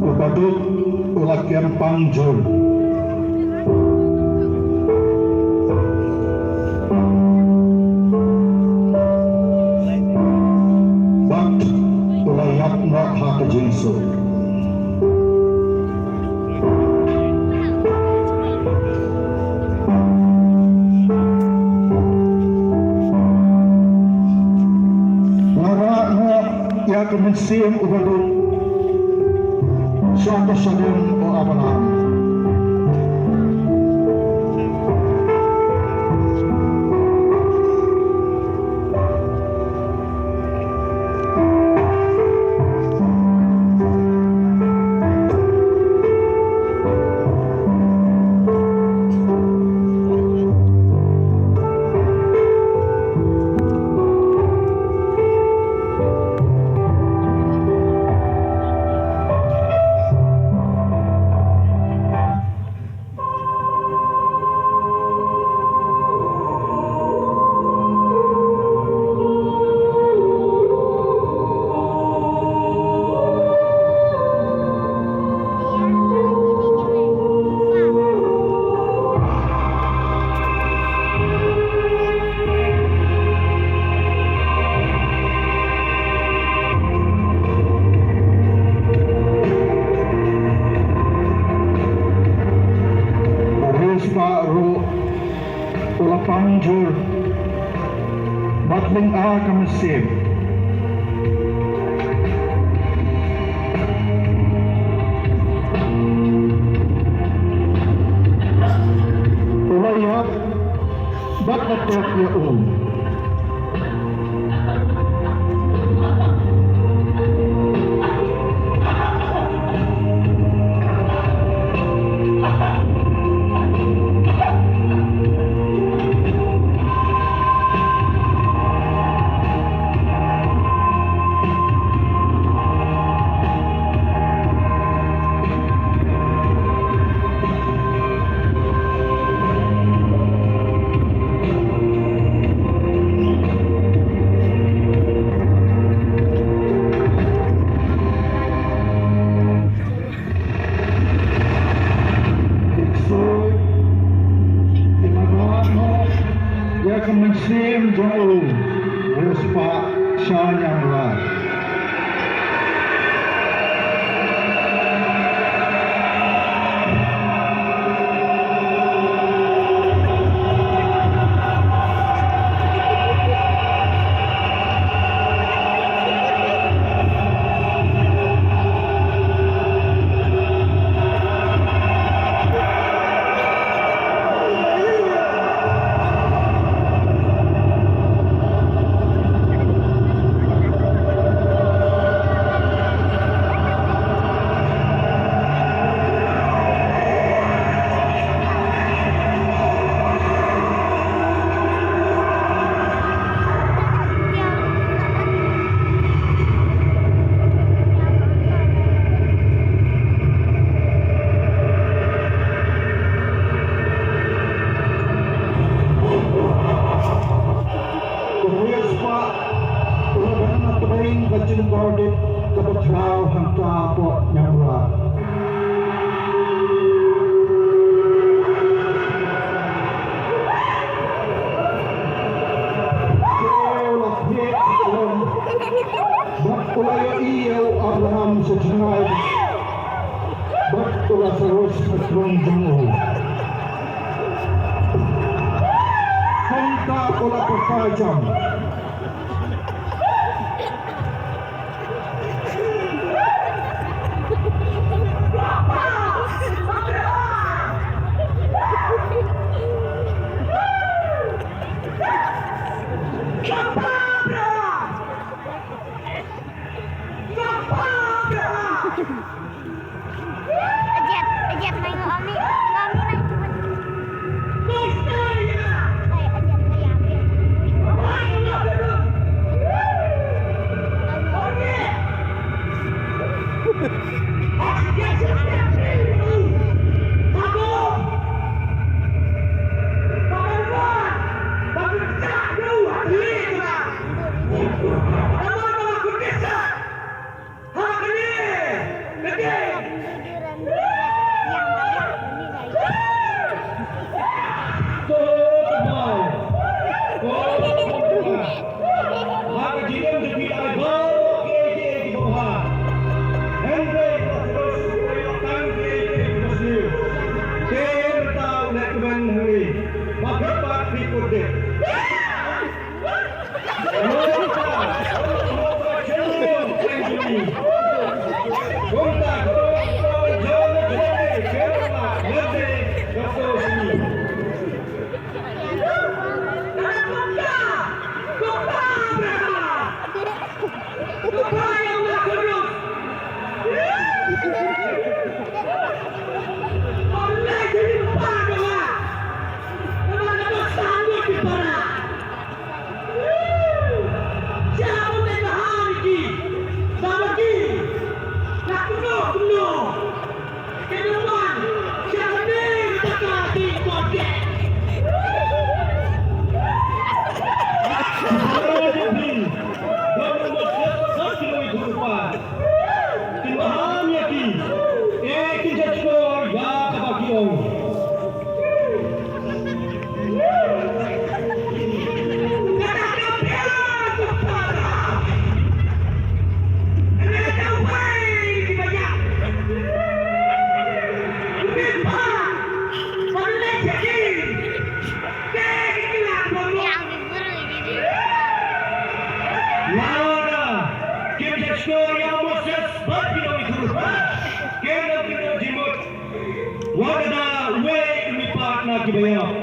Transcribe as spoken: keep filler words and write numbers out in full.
U baduk u la kem pang jur. Bad u la ïap noh ha ka jingsuk. Nga rah noh ïa ka mynsiem u baduk sha ka shadem, o Abraham. U riewspah ruh u la pang jur bad lynga ka mynsiem. U la ïap bad la tep ïa u. Ki ksuid ki la rah noh ïa ka mynsiem jong u riewspah Shaniamrai. Ka riewspah u la don hapdeng ka jingkordit kaba khraw hangta hapoh Niamra. Te u la thied lem bad u la ïohi ïa u Abraham sha jngai bad u Lasarus ha ka rung jong u. Hangta u la pyrkhat jam. Ajep, ajep, mai ngo Omni, ngo Omni, mai cuba. Hai, ajep. kiba ïa